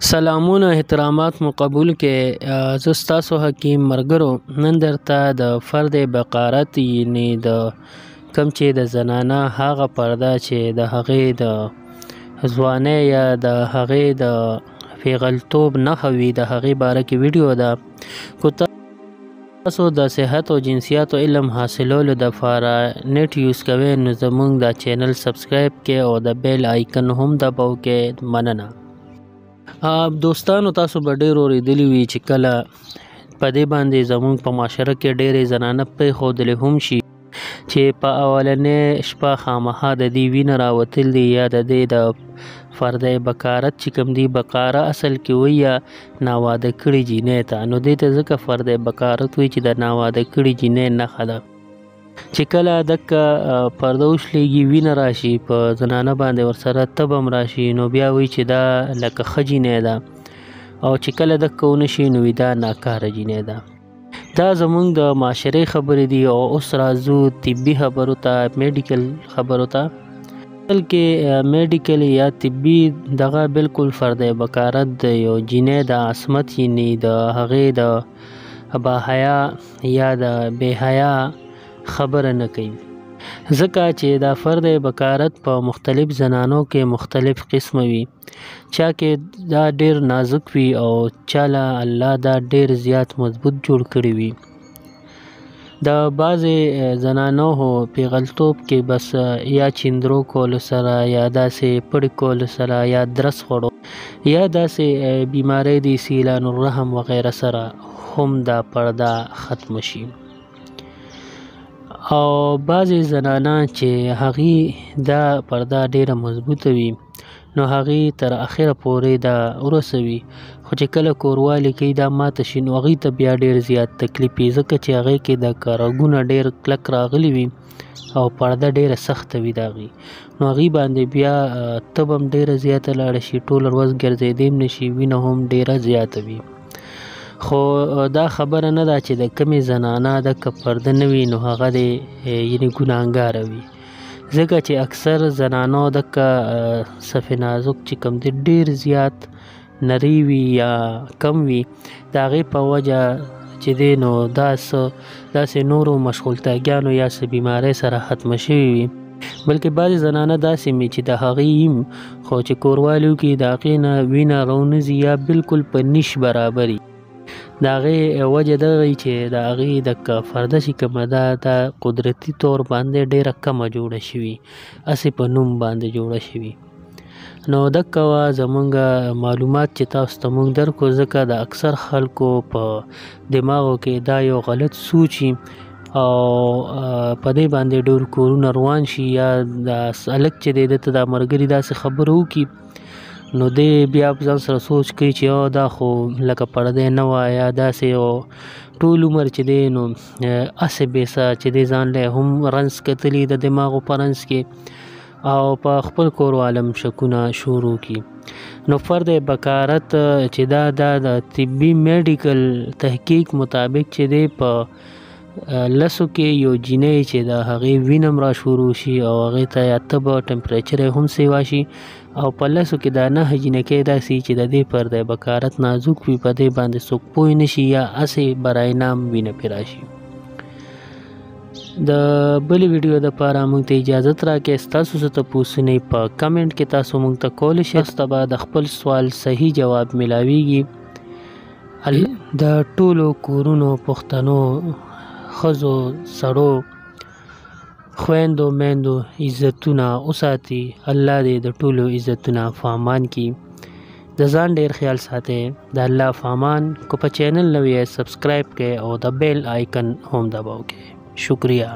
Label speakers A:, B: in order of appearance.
A: سلامونه احترامات مو قبول کې. زه ستاسو حکیم مرګرو نن درته د فرد بقارت، یعنی د کم چې د زنانه هغه پرده چې د هغې د ځوانۍ یا د هغې د پیغلتوب نښه وي، د هغې باره کې ویډیو ده. که تاسو د صحت او جنسیاتو علم حاصلولو دپاره نېټ یوز کوئ نو زموږ دا چینل سبسکرایب کړئ او د بیل آیکن هم دباو کړئ. مننه. دوستانو، تاسو به ډېر اورېدلي وي چې کله په دې باندې زموږ په معاشره کې ډېرې زنانه پرېښودلې هم شي چې په اولنۍ شپه خامخا د دې وینه راوتل دي یا د دې د فردی بکارت چې کوم دی، بکاره اصل کې وایي یا ناواده کړي جینۍ ته، نو دې ته ځکه فردی بکارت وایي چې د ناواده کړي جینۍ نښه ده چې کله دکه پرده وشلېږي، وینه راشي په زنانه باندې، ورسره تبه هم راشي، نو بیا وایي چې دا لکه ښه جینۍ ده، او چې کله دکه ونه شي نو دا ناکاره جینۍ ده. دا زموږ د معاشرې خبرې دي. او اوس راځو طبي خبرو ته، میډیکل خبرو ته. اصل کې میډیکل یا طبي دغه بالکل فرد بکارت د یو جینۍ د عصمت، یعنی د هغې د باحیا یا د بې حیا خبره نه کوي، ځکه چې دا فرد بکارت په مختلف زنانو کې مختلف قسمه وي. چا کې دا ډیر نازک وي او چا له الله دا ډیر زیات مضبوط جوړ کړی وي. د بعضې زنانو هو پیغلتوب کې بس یا چندرو کولو سره یا داسې پړې کولو سره یا درس خوړو یا داسې بیمارۍ دي سیلان الرحم وغیره سره هم دا پرده ختم شي. او بعضې زنانه چې هغې دا پرده ډیره مضبوطه وي نو هغې تر اخره پورې دا ورسوي، خو چې کله کوروالی کوي دا ماته شي نو هغې ته بیا ډیر زیات تکلیف وي، ځکه چې هغې کې د رګونه ډیر کلک راغلي وي او پرده ډیره سخته وي د هغې، نو هغې باندې بیا تبه هم ډیره زیاته لاړه شي، ټوله ورځ ګرځېدی هم نه شي، وینه هم ډیره زیاته وي. خو دا خبره نه ده چې د کومې زنانه دکه پرده نه وي نو هغه دې یعنی ګناهګاره وي، ځکه چې اکثر زنانو دکه صف نازک چې کوم دی ډیر زیات نری وي یا کم وي، د هغې په وجه چې دی نو داسې نورو مشغولتاګیانو یا څه بیمارۍ سره ختمه شوې وي. بلکې بعضې زنانه داسې وي چې د هغې یم خو چې کوروالی وکړي د هغې نه وینه راونځي یا بالکل په نیش برابري. د هغې وجه دغه وي چې د هغې د فرده چې کومه ده دا قدرتي طور باندې ډېره کمه جوړه شوي، هسې په نوم باندې جوړه شوي. نو دکه وه زمونږ معلومات چې تاسو ته موږ درکړو، ځکه د اکثر خلکو په دماغو کې دا یو غلط سوچ او په دې باندې ډېر کورونه روان شي، یا د هلک چې دی ده ته دا ملګري داسې خبره وکړي نو دی بیا په ځان سره سوچ کوي چې او دا خو لکه پردی نه وه یا داسې، او ټول عمر چې دی نو هسې بې څه چې دی ځان له هم رنځ کتلي د دماغو په رنځ کې او په خپل کور والم شکونه شروع کړي. نو فرد بکارت چې دا د طبي میډیکل تحقیق مطابق چې دی په لسو کې یو جینۍ چې د هغې وینه هم را شروع شي او هغې ته یا تبه ټمپریچر یې هم سیوا شي، او په لسو کې دا 9 جینکۍ داسې چې د دې پردی بکارت نازک وي، په دې باندې څوک پوه نه شي یا هسې برای نام وینه پرې راشي. د بلې ویډیو دپاره موږ ته اجازت راکړئ. ستاسو څه تپوسونه په کمنټ کې تاسو موږ ته کولی شئ، تاسو ته به د خپل سوال صحیح جواب میلاویږي. د ټولو کورونو پښتنو ښځو سړو خویندو میندو عزتونه وساتي. الله دې د ټولو عزتونه فامان کړي. د ځان ډیر خیال ساتئ. د الله فامان. که په چینل نوی یئ سبسکرایب کړئ او د بیل آیکن هم دباو کړئ. شکریہ.